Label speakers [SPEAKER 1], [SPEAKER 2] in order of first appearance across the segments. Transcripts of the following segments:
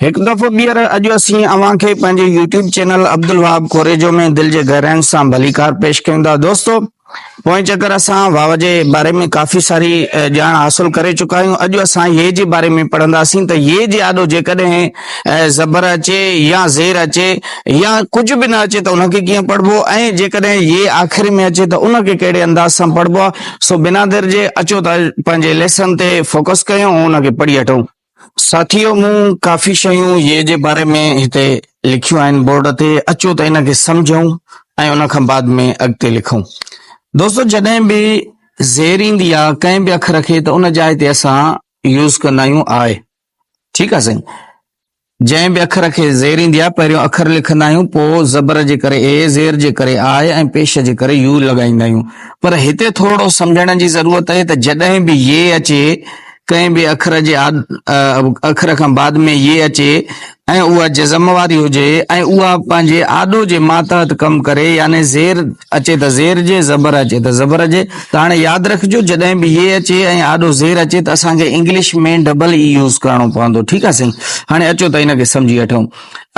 [SPEAKER 1] هڪ دفعو ٻيهر اڄ اسين اوهان کي پنهنجي يوٽيوب چينل عبدالوهاب ڪوريجو ۾ دل جي گهراين سان ڀليڪار پيش ڪيون ٿا دوستو پوئين چڪر اسان واو جي باري ۾ ڪافي ساري ڄاڻ حاصل ڪري چڪا آهيون اڄ اسان يي جي باري ۾ پڙهنداسين ته يي جي آڏو جيڪڏهن زبر اچي يا زير اچي يا ڪجهه به نه اچي ته ان کي ڪيئن پڙهبو ۽ جيڪڏهن يي آخر ۾ اچي ته ان کي ڪهڙي انداز سان پڙهبو آهي سو بنا دير جي اچو ته پنهنجي ليسن تي فوڪس ڪيون ۽ ان کي پڙهي وٺون. ساٿيو مون ڪافي شيون يي جي باري ۾ هتي لکيون آهن بورڊ تي اچو ته ان کي سمجهون ۽ ان کان بعد ۾ اڳتي لکون. دوستو جڏهن به زير ايندي آ ڪنهن به اکر کي ته ان جاء تي اسان يوز ڪندا آهيون آء ٺيڪ آ سائين جنهن به اکر کي زير ايندي آ پهريون اکر لکندا آهيون پوء زبر جي ڪري اي زير جي ڪري آء ۽ پيش جي ڪري يو لڳائيندا آهيون پر هتي ٿورڙو سمجهڻ جي ضرورت آهي ته جڏهن به يي اچي ڪنهن به اکر جي اکر کان بعد ۾ يي اچي ۽ اها جزم واري هجي ۽ اها پنهنجي آڏو جي ماتحت ڪم ڪري يعني زير اچي ته زير جي، زبر اچي ته زبر جي ته هاڻي ياد رکجو جڏهن به يي اچي ۽ آڏو زير اچي ته اسان کي انگلش ۾ ڊبل اي يوز ڪرڻو پوندو ٺيڪ آهي سائين هاڻي اچو ته ان کي سمجهي وٺون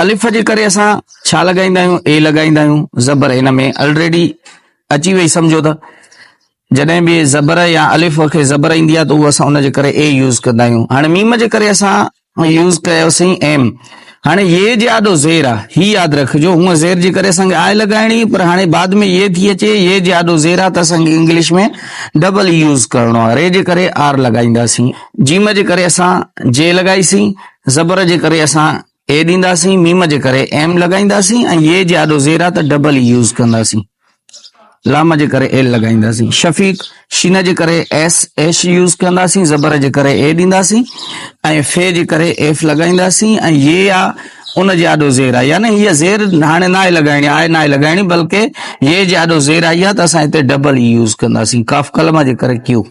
[SPEAKER 1] الف جي ڪري اسان ڇا لڳائيندا آهيون اي لڳائيندا آهيون زبر هن ۾ الريڊي اچي وئي سمجهو ته جڏهن به زبر يا الف کي زبر ايندي آهي ته اهو اسان ان جي ڪري اي يوز ڪندا آهيون. هاڻي ميم جي ڪري اسان يوز ڪيوسين ايم. هاڻي يي جي آڏو زير آهي. هي ياد رکجو هونء زير جي ڪري اسان کي آء لڳائڻي پر هاڻي بعد ۾ يي ٿي اچي يي جي آڏو زير آهي ته اسان کي انگلش ۾ ڊبل اي يوز ڪرڻو آهي. ري جي ڪري آر لڳائينداسين. جيم جي ڪري اسان جي لڳائيسين. زبر جي ڪري اسان اي ڏينداسين، ميم جي ڪري ايم لڳائينداسين ۽ يي جي آڏو زير آ ته ڊبل اي يوز ڪنداسين. لام جي ڪري ايل لڳائينداسين. شفيق، شين جي ڪري ايس، ايش يوز ڪنداسين، زبر جي ڪري اي ڏينداسين ۽ في جي ڪري ايف لڳائينداسين ۽ يي آ ان جي آڏو زير آ يعني هيء زير هاڻي ناهي لڳائڻي، آء ناهي لڳائڻي بلڪه يي جي آڏو زير آئي آ ته اسان هتي ڊبل اي يوز ڪنداسين. قاف قلم جي ڪري ڪيو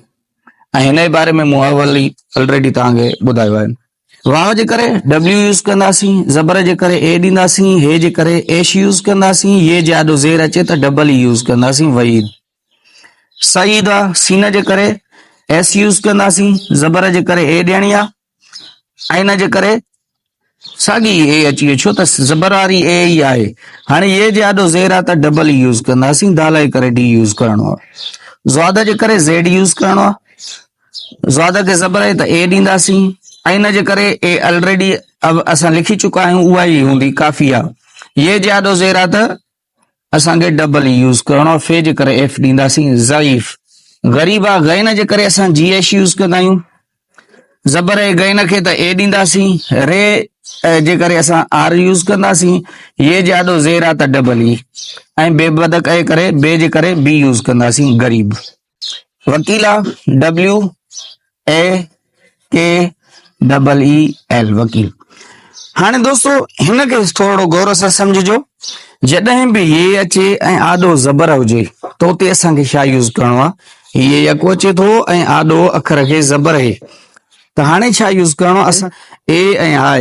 [SPEAKER 1] ۽ هن جي باري ۾ مون اول ئي الريڊي توهان کي ٻڌايو آهي. واو جي ڪري ڊبليو يوز ڪنداسين، زبر جي ڪري اي ڏينداسين، هي جي ڪري ايش يوز ڪنداسين، يي جي آڏو زير اچي ته ڊبل اي يوز ڪنداسين، وعيد. سعيد آ، سين جي ڪري ايس يوز ڪنداسين، زبر جي ڪري اي ڏيڻي آ، عين جي ڪري ساڳي اي اچي ويو ڇو ته زبر واري اي ئي آهي. هاڻي يي جي آڏو زير آ ته ڊبل اي يوز ڪنداسين، دال جي ڪري ڊي يوز ڪرڻو آ. ضاد جي ڪري زيڊ يوز ڪرڻو آ. ضاد کي زبر آهي ته اي ڏينداسين ۽ ان جي ڪري اي الريڊي اسان لکي چڪا آهيون اها ئي هوندي ڪافي آ. يي جي آڏو زير آ ته اسان کي ڊبل اي يوز ڪرڻو آ في جي ڪري ايف ڏينداسين ضعيف غريب آ غين جي ڪري اسان جي ايش يوز ڪندا آهيون زبر اي غين کي ته اي ڏينداسين ري جي ڪري اسان آر يوز ڪنداسين يي جي آڏو زير آ ته ڊبل اي ۽ بي بدڪ اي ڪري بي جي ڪري بي يوز ڪنداسين غريب. وڪيل آ W A K double E L وڪيل. هاڻي دوستو هن کي ٿورڙو غور سان سمجهجو جڏهن به يي اچي ۽ آڏو زبر هجي ته اتي اسان کي ڇا يوز ڪرڻو آ يي يڪو اچي ٿو ۽ آڏو اکر کي زبر هي ته هاڻي ڇا يوز ڪرڻو اسان اي ۽ آء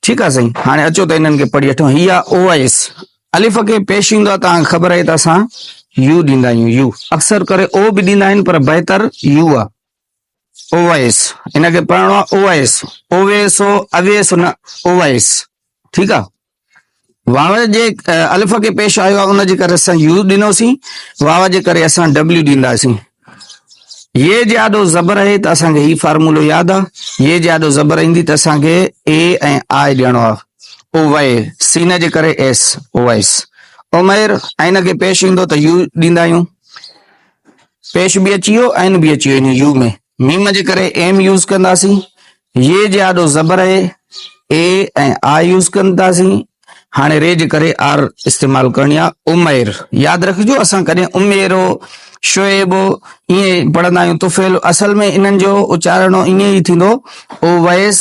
[SPEAKER 1] ٺيڪ آ سائين هاڻي اچو ته انهن کي پڙهي وٺون هي آ او ايس الف کي پيش ايندو آ توهان کي خبر آهي ته اسان يو ڏيندا آهيون يو اڪثر ڪري او به ڏيندا آهن پر بهتر يو آ او ايس ان کي پڙهڻو آ او ايس اويس او اويس نه او ايس ٺيڪ آ واو جي الف کي پيش آيو آ ان جي ڪري اسان يو ڏنوسين واو جي ڪري اسان ڊبليو ڏينداسين يي جي آڏو زبر آهي ته اسان کي هي فارمولو ياد آ يي جي آڏو زبر ايندي ته اسان کي اي ۽ آء ڏيڻو آ او وي سين جي ڪري ايس او ايس عمير عين کي پيش ايندو ته يو ڏيندا آهيون پيش به اچي ويو عين به اچي ويو ان يو ۾ ميم جي ڪري ايم يوز ڪنداسين يي جي آڏو زبر آهي اي ۽ آء يوز ڪنداسين هاڻي ري جي ڪري آر استعمال ڪرڻي آ عمير ياد رکجو اسان ڪڏهن عميرو شعيب ائين پڙهندا آهيون طفيل اصل ۾ انهن جو اچارڻو ائين ئي ٿيندو اويس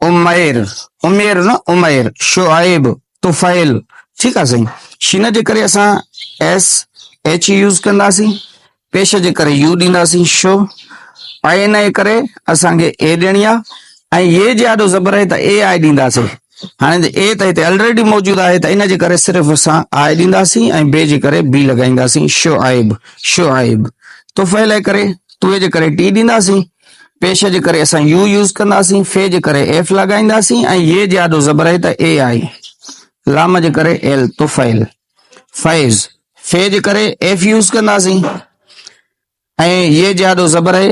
[SPEAKER 1] عمير عمير نه عمير شعيب طفيل ٺيڪ آ سائين شين جي ڪري اسان ايس ايڇ يوز ڪنداسين پيش جي ڪري يو ڏينداسين شو عين جي ڪري اسان کي اي ڏيڻي آ ۽ يي جي آڏو زبر آهي ته اي آء ڏينداسين هاڻي اي ته هتي الريڊي موجود آهي ته ان جي ڪري صرف اسان آء ڏينداسين ۽ بي جي ڪري بي لڳائينداسين شعيب شعيب طفيل جي ڪري تو جي ڪري ٽي ڏينداسين. پيش جي ڪري اسان يو يوز ڪنداسين، في جي ڪري ايف لڳائينداسين ۽ يي جي آڏو زبر آهي ته اي آهي. لام جي ڪري ايل، طفيل. فيض، في جي ڪري ايف يوز ڪنداسين ۽ يي جي آڏو زبر آهي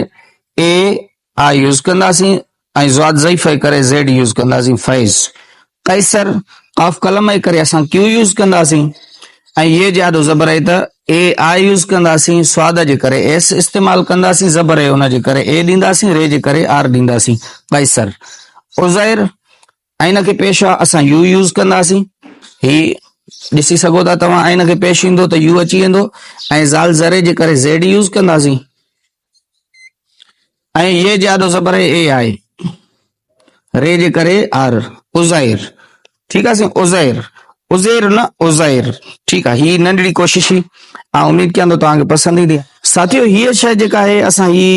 [SPEAKER 1] اي آء يوز ڪنداسين ۽ ضاد ضعيف جي ڪري زيڊ يوز ڪنداسين فيض. قيصر، قاف قلم جي ڪري اسان ڪيو يوز ڪنداسين ۽ يي جي آڏو زبر آهي ته اي آء يوز ڪنداسين، صاد جي ڪري ايس استعمال ڪنداسين، زبر آهي ان جي ڪري اي ڏينداسين، ري جي ڪري آر ڏينداسين، قيصر. عزير، عين کي پيش آ اسان يو يوز ڪنداسين، هي ڏسي سگهو ٿا توهان عين کي پيش ايندو ته يو اچي ويندو ۽ زال ذري جي ڪري زيڊ يوز ڪنداسين ۽ يي جي آڏو زبر اي آهي ري جي ڪري آر عزير ٺيڪ آ سائين عزير عزير نه عزير ٺيڪ آ هي ننڍڙي ڪوشش هئي آئون اميد ڪيان ٿو توهان کي پسند ايندي. ساٿيو هيء شيء جيڪا آهي اسان هي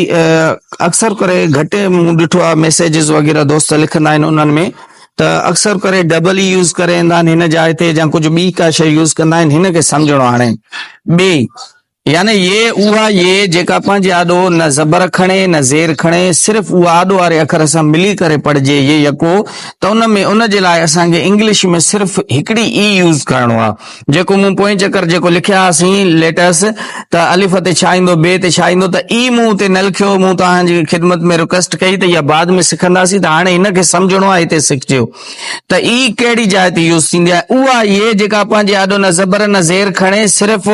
[SPEAKER 1] اڪثر ڪري گهٽ مون ڏٺو آهي ميسيجز وغيره دوست لکندا آهن انهن ۾ ته اڪثر ڪري ڊبل ئي يوز ڪري ايندا آهن هن جاء تي يا ڪجهه ٻي ڪا شيء يوز ڪندا آهن هن کي سمجهڻو هاڻي ٻي يعني ي اها ي جيڪا پنهنجي آڏو نه زبر کڻي نه زير کڻي صرف اها آڏو واري اکر سان ملي ڪري پڙهجي ي يڪو ته ان ۾ ان جي لاء اسان کي انگلش ۾ صرف هڪڙي اي يوز ڪرڻو آهي جيڪو مون پوئين چڪر جيڪو لکيا هئاسين ليٽرس ته الف تي ڇا ايندو بي تي ڇا ايندو ته اي مون اتي نه لکيو مون توهان جي خدمت ۾ رڪويسٽ ڪئي ته اها بعد ۾ سکنداسين ته هاڻي هن کي سمجهڻو آهي هتي سکجو ته اي ڪهڙي جاء تي يوز ٿيندي آهي اها اي جيڪا پنهنجي آڏو نه زبر نه زير کڻي صرف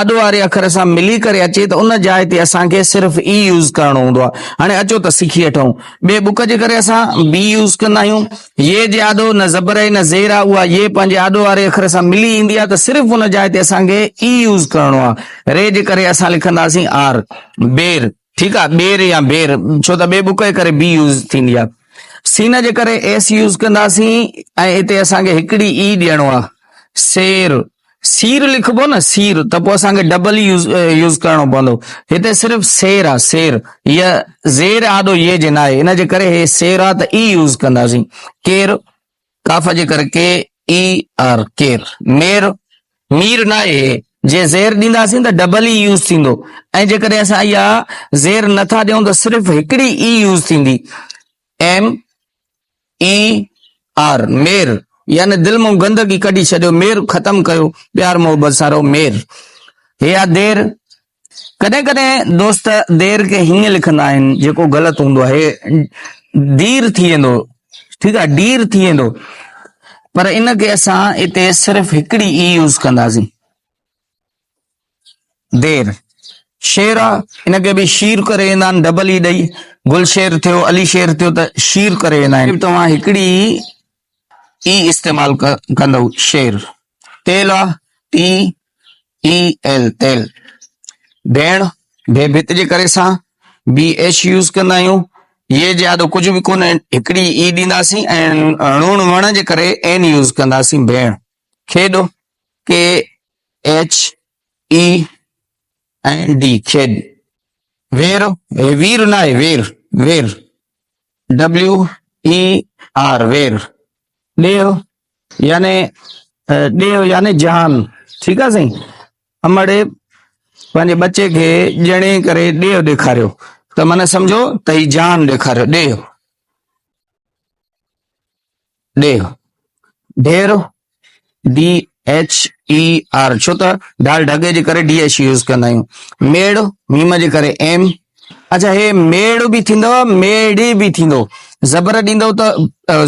[SPEAKER 1] آڏو واري اکر سان ملي ڪري اچي ته ان جاء تي اسان کي صرف اي يوز ڪرڻو هوندو آهي هاڻي اچو ته سکي وٺون ٻي بڪ جي ڪري اسان بي يوز ڪندا آهيون ي جي آڏو نه زبر آهي نه زير آهي اها ي پنهنجي آڏو واري اکر سان ملي ايندي آهي ته صرف ان جاء تي اسان کي اي يوز ڪرڻو آهي ري جي ڪري اسان لکنداسين آر بير ٺيڪ آ ٻير يا بير ڇو ته ٻي بڪ جي ڪري بي يوز ٿيندي آ سين جي ڪري ايس يوز ڪنداسين ۽ اتي اسان کي هڪڙي اي ڏيڻو آ سير سير لکبو نه سير ته پوء اسان کي ڊبل يوز يوز ڪرڻو پوندو هتي صرف سير آ سير هي زير آڏو يي جي ناهي ان جي ڪري هي سير آ ته اي يوز ڪنداسين ڪير ڪاف جي ڪري ڪي اي آر ڪير مير مير ناهي هي جي زير ڏينداسين ته ڊبل اي يوز ٿيندو ۽ جيڪڏهن اسان اها زير نٿا ڏيون ته صرف هڪڙي اي يوز ٿيندي ايم اي آر مير يعني دل مون گندگي ڪڍي ڇڏيو مير ختم ڪيو پيار محبت سان رهو مير هي آ دير ڪڏهن ڪڏهن دوست دير کي هيئن لکندا آهن جيڪو غلط هوندو آهي دير ٿي ويندو ٺيڪ آهي ڊير ٿي ويندو پر ان کي اسان اتي صرف هڪڙي اي يوز ڪنداسين دير شير آ ان کي به شير ڪري ويندا آهن ڊبل اي ڏئي گل شير ٿيو علي شير ٿيو ته شير ڪري ويندا آهن توهان هڪڙي اي استعمال ڪندو شير تيل آ ٽي اي ايل تيل ڀيڻ ڀي ڀت جي ڪري سان بي ايڇ يوز ڪندا آهيون يي جي آڏو ڪجهه به ڪونه هڪڙي اي ڏينداسين ۽ ڻوڻ وڻ جي ڪري اين يوز ڪنداسين ڀيڻ کيڏ ڪي ايڇ اي ۽ ڊي کيڏ وير هي وير نه آهي وير وير ڊبليو اي آر وير ڏيهه يعني ڏيهه يعني جهان ٺيڪ آ سائين امڙ پنهنجي ٻچي کي ڄڻي ڪري ڏيهه ڏيکاريو ته معنی سمجھو ته هي جهان ڏيکاريو ڏيهه ڏيهه ڍير ڊي ايڇ اي آر ڇو ته ڍال ڍڳي جي ڪري ڊي ايڇ يوز ڪندا آهيون ميڙ ميم جي ڪري ايم اچھا هي ميڙ به ٿيندو ميڙي به ٿيندو زبر ڏيندو ته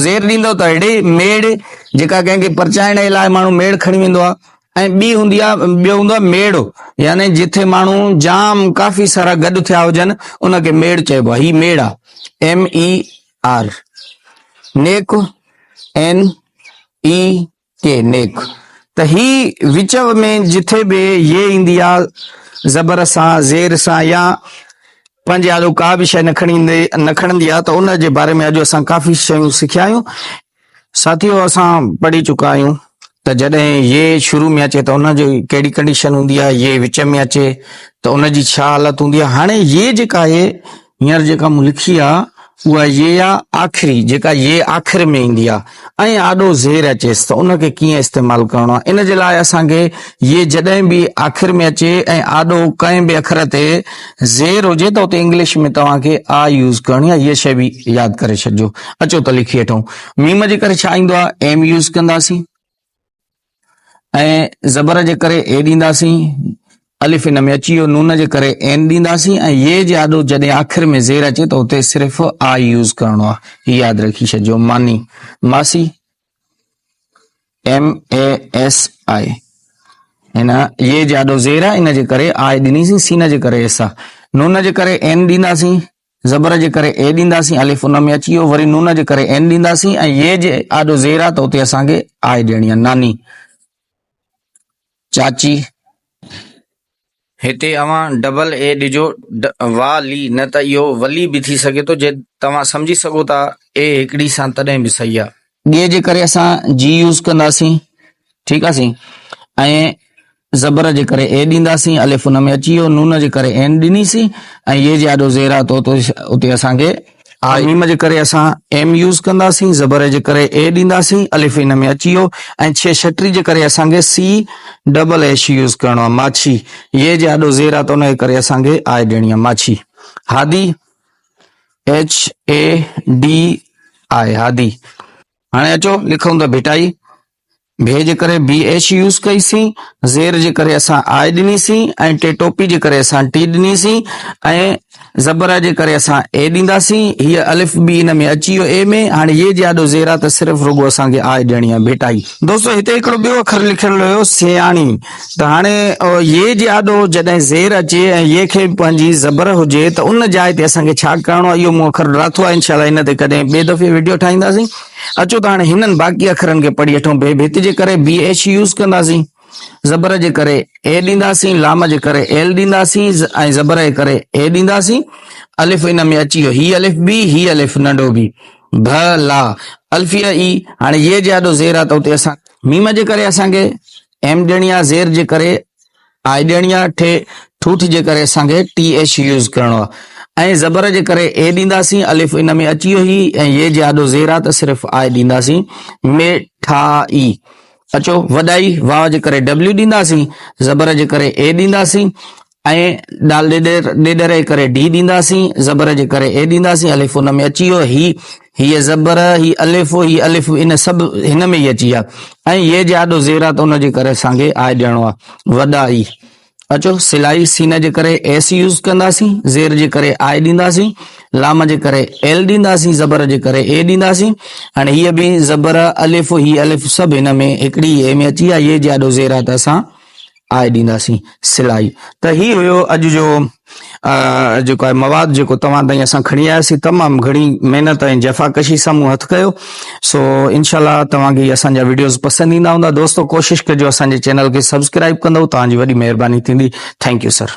[SPEAKER 1] زير ڏيندو ته هيڙي ميڙ جيڪا ڪنهن کي پرچائڻ جي لاء ماڻهو ميڙ کڻي ويندو آهي ۽ ٻي هوندي آهي ٻيو هوندو آهي ميڙ يعني جتي ماڻهو جام ڪافي سارا گڏ ٿيا هجن ان کي ميڙ چئبو آهي هي ميڙ آهي ايم اي آر نيڪ اين اي ڪي نيڪ ته هي وچ ۾ جٿي به ي ايندي آ زبر سان زير سان يا پنهنجي آڏو ڪا به شيء نه کڻي ايندي نه کڻندي آ ته ان جي باري ۾ اڄ اسان ڪافي شيون سکيا آهيون. ساٿيو اسان پڙهي چڪا آهيون ته جڏهن ي شروع ۾ اچي ته ان جي ڪهڙي ڪنڊيشن هوندي آ ي وچ ۾ اچي ته ان جي ڇا حالت هوندي آ هاڻي ي جيڪا آهي هينئر جيڪا مون لکي آ اها يي آ آخري جيڪا يي آخر ۾ ايندي آ ۽ آڏو زير اچيس ته ان کي ڪيئن استعمال ڪرڻو آ ان جي لاء اسان کي يي جڏهن به آخر ۾ اچي ۽ آڏو ڪنهن به اکر تي زير هجي ته اتي انگلش ۾ توهان کي آ يوز ڪرڻي آ هيء شيء به ياد ڪري ڇڏجو اچو ته لکي وٺون ميم جي ڪري ڇا ايندو آ ايم يوز ڪنداسين ۽ زبر جي ڪري اي ڏينداسين، الف ان ۾ اچي ويو، نون جي ڪري اين ڏينداسين ۽ يي جي آڏو جڏهن آخر ۾ زير اچي ته اتي صرف آء يوز ڪرڻو آهي. هي ياد رکي ڇڏجو. ماني، ماسي، MASI، هن يي جي آڏو زير آهي ان جي ڪري آء ڏنيسين، سين جي ڪري ايس آ. نون جي ڪري اين ڏينداسين. زبر جي ڪري اي ڏينداسين، الف ان ۾ اچي ويو، وري نون جي ڪري اين ڏينداسين ۽ يي جي آڏو زير آ ته اتي اسان کي آء ڏيڻي آ، ناني، چاچي. هتي اوهان ڊبل اي ڏجو، وا لي، نه ته اهو ولي به ٿي سگهي ٿو، جي توهان سمجهي سگهو ٿا اي هڪڙي سان تڏهن به صحيح آ. ڳي جي ڪري اسان جي يوز ڪنداسين ٺيڪ آ سين ۽ زبر جي ڪري اي ڏينداسين الف ان ۾ اچي ويو نون جي ڪري اين ڏنيسين ۽ يي جي آڏو زير آ تو اتي اسان کي آء ميم جي ڪري اسان ايم يوز ڪنداسين زبر جي ڪري اي ڏينداسين الف ان ۾ اچي ويو ۽ ڇي شٽري جي ڪري اسان کي سي ڊبل ايش يوز ڪرڻو آ ماڇي يي جي آڏو زير آ ته ان جي ڪري اسان کي آء ڏيڻي آ ماڇي Hadi H A D I Hadi. هاڻي اچو لکون ته ڀٽائي. ڀي جي ڪري بي ايڇ يوز ڪئي سين، زير جي ڪري اسان آء ڏني سين ۽ ٽي ٽوپي جي ڪري اسان ٽي ڏني سين ۽ زبر جي ڪري اسان اي ڏينداسين. هيء الف به ان ۾ اچي ويو اي ۾. هاڻي يي جي آڏو زير آ ته صرف رڳو اسان کي آء ڏيڻي آ ڀٽائي. دوستو هتي هڪڙو ٻيو اکر لکيل هيو سياڻي. ته هاڻي يي جي آڏو جڏهن زير اچي ۽ يي کي به پنهنجي زبر هجي ته ان جاء تي اسان کي ڇا ڪرڻو آهي اهو مون اکر ڊراٿو آهي انشاء الله ان تي ڪڏهن ٻئي دفعي وڊيو ٺاهينداسين اچو ته هاڻي هنن باقي اکرن کي پڙهي وٺون بي ڀت جي ڪري بي ايڇ يوز ڪنداسين زبر جي ڪري اي ڏينداسين لام جي ڪري ايل ڏينداسين ۽ زبر جي ڪري اي ڏينداسين الف ان ۾ اچي ويو هي الف بي هي الف ننڍو بي ڀ لا الفيه اي هاڻي يي جي آڏو زير آ ته اتي اسان ميم جي ڪري اسان کي ايم ڏيڻي آ زير جي ڪري آء ڏيڻي آ ٺي ٺوٺ جي ڪري اسان کي ٽي ايڇ يوز ڪرڻو آ ۽ زبر جي ڪري اي ڏينداسين الف ان ۾ اچي ويو هي ۽ يي جي آڏو زير آ ته صرف آء ڏينداسين م ٺا اي اچو وڏائي واء جي ڪري ڊبليو ڏينداسين زبر جي ڪري اي ڏينداسين ۽ ڊال ڏيڏر ڏيڏر جي ڪري ڊي ڏينداسين، زبر جي ڪري اي ڏينداسين، الف ان ۾ اچي ويو، هي هيء زبر، هي الف، هي الف ان سڀ هن ۾ ئي اچي ويا ۽ يي جي آڏو زير آ ته ان جي ڪري اسان کي آء ڏيڻو آ، وڏا اي. اچو سلائي سين جي ڪري ايس يوز ڪنداسين، زير جي ڪري آء ڏينداسين، لام جي ڪري ايل ڏينداسين، زبر جي ڪري اي ڏينداسين. هاڻي هيء به زبر، الف، هي الف سڀ هن ۾ هڪڙي ئي اي ۾ اچي ويا، يي جي آڏو زير آ ته اسان آء ڏينداسين سلائي ته هي هيو اڄ جو جيڪو آهي مواد جيڪو توهان تائين اسان کڻي آياسين تمام گهڻي محنت ۽ جفاڪشي سان مون هٿ ڪيو سو انشاء الله توهان کي اسان جا ويڊيوز پسند ايندا هوندا دوستو ڪوشش ڪجو اسان جي چينل کي سبسڪرائب ڪندو توهان جي وڏي مهرباني ٿيندي thank you sir.